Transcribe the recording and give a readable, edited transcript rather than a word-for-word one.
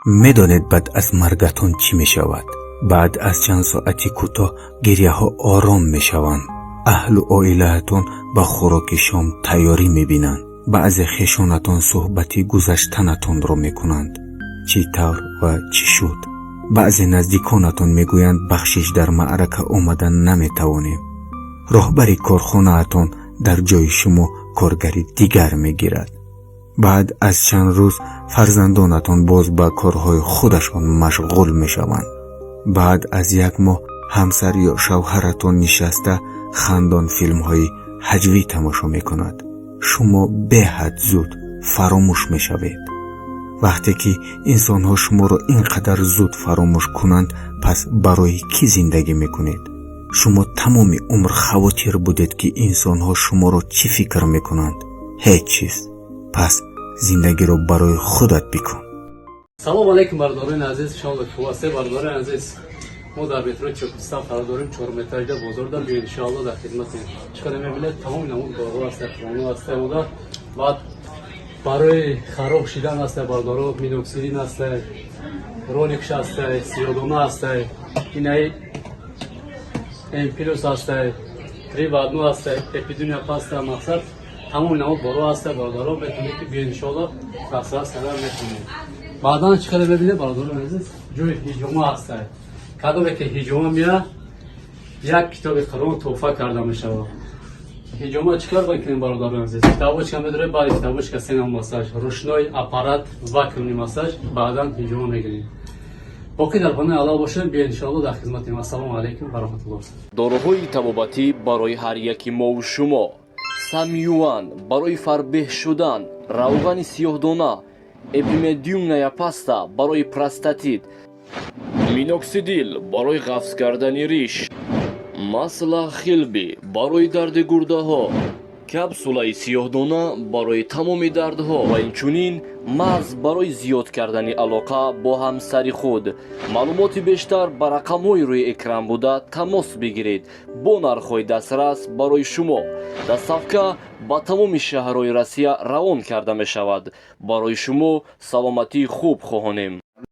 Медонед, баъд аз маргатон чӣ мешавад? Баъд аз чанд соати кӯтоҳ гиряҳо ором мешаванд. Аҳлу оилаатон ба хӯроки шом тайёрӣ мебинанд. Баъзе хешонатон суҳбати гузаштанатонро мекунанд, чӣ тавр ва чӣ шуд. Баъзе наздиконатон мегӯянд: «Бахшиш, дар маърака омада наметавонем». Роҳбари корхонаатон дар ҷои шумо коргари дигар мегирад. Баъд аз чанд рӯз фарзандонатон боз ба корҳои худашон машғул мешаванд. Баъд аз як моҳ ҳамсар ё шавҳаратон нишаста хандон филмҳои ҳаҷвӣ тамошо мекунад. Шумо беҳад зуд фаромӯш мешавед. Вақте ки инсонҳо шуморо ин қадар зуд фаромӯш кунанд, пас барои кӣ зиндагӣ мекунед? Шумо тамоми умр хавотир будед, ки инсонҳо шуморо чӣ фикр мекунанд. Ҳеҷ чиз. Пас зиндагиро барои худат бикун. Салом алейкум, бародарони азиз, иншоалло, хуб ҳастед. Бародарони азиз, мо дар метрои Чокистан қарор дорем, чорметражда бозорда. Биёед, иншоалло, дар хидматем. Чӣ қадар мебинед, тамоми намуд борҳо ҳаста, хона ҳаста омода. Баъд барои хароб шидан ҳаста, бародаро, миноксидил ҳаста, роникш ҳаста, сиёдона ҳаста, инаи М плюс ҳаста, три в одну ҳаста, эпидемия паста. Мақсад, тамоми намуд борҳо ҳаста, бародаро, метавонед, ки биёед, иншоалло, дастрас кардан метавонед. Баъдан чӣ қадар мебинед, бародарони азиз, ҷои ҳиҷома ҳаста. Кадоме ки ҳиҷома меяд, як китоби Қуръон тӯҳфа карда мешавад. Ҳиҷома чӣ кор мекунем, бародарони азиз? Китобочка медорем, баъди китобочка се нам массаж: ручной, аппарат, вакуумный массаж. Баъдан ҳиҷома мегирем. Боқӣ дар паноҳи Аллоҳ бошем. Биёед, иншоалло, дар хизматем. Ассалому алайкум ва раҳматуллоҳ. Доруҳои табобатӣ барои ҳар яки мову шумо: Самюан барои фарбеҳ шудан, равғани сиёҳдона, эпимедиумная паста барои простатит, миноксидил барои ғафз кардани риш, масло хилби барои дарди гурдаҳо, капсулаи сиёҳдона барои тамоми дардҳо ва инчунин маз барои зиёд кардани алоқа бо ҳамсари худ. Маълумоти бештар ба рақамҳои рӯи экран буда тамос бигиред. Бо нархҳои дастрас барои шумо доставка ба тамоми шаҳрҳои Россия равон карда мешавад. Барои шумо саломатии хуб хоҳонем.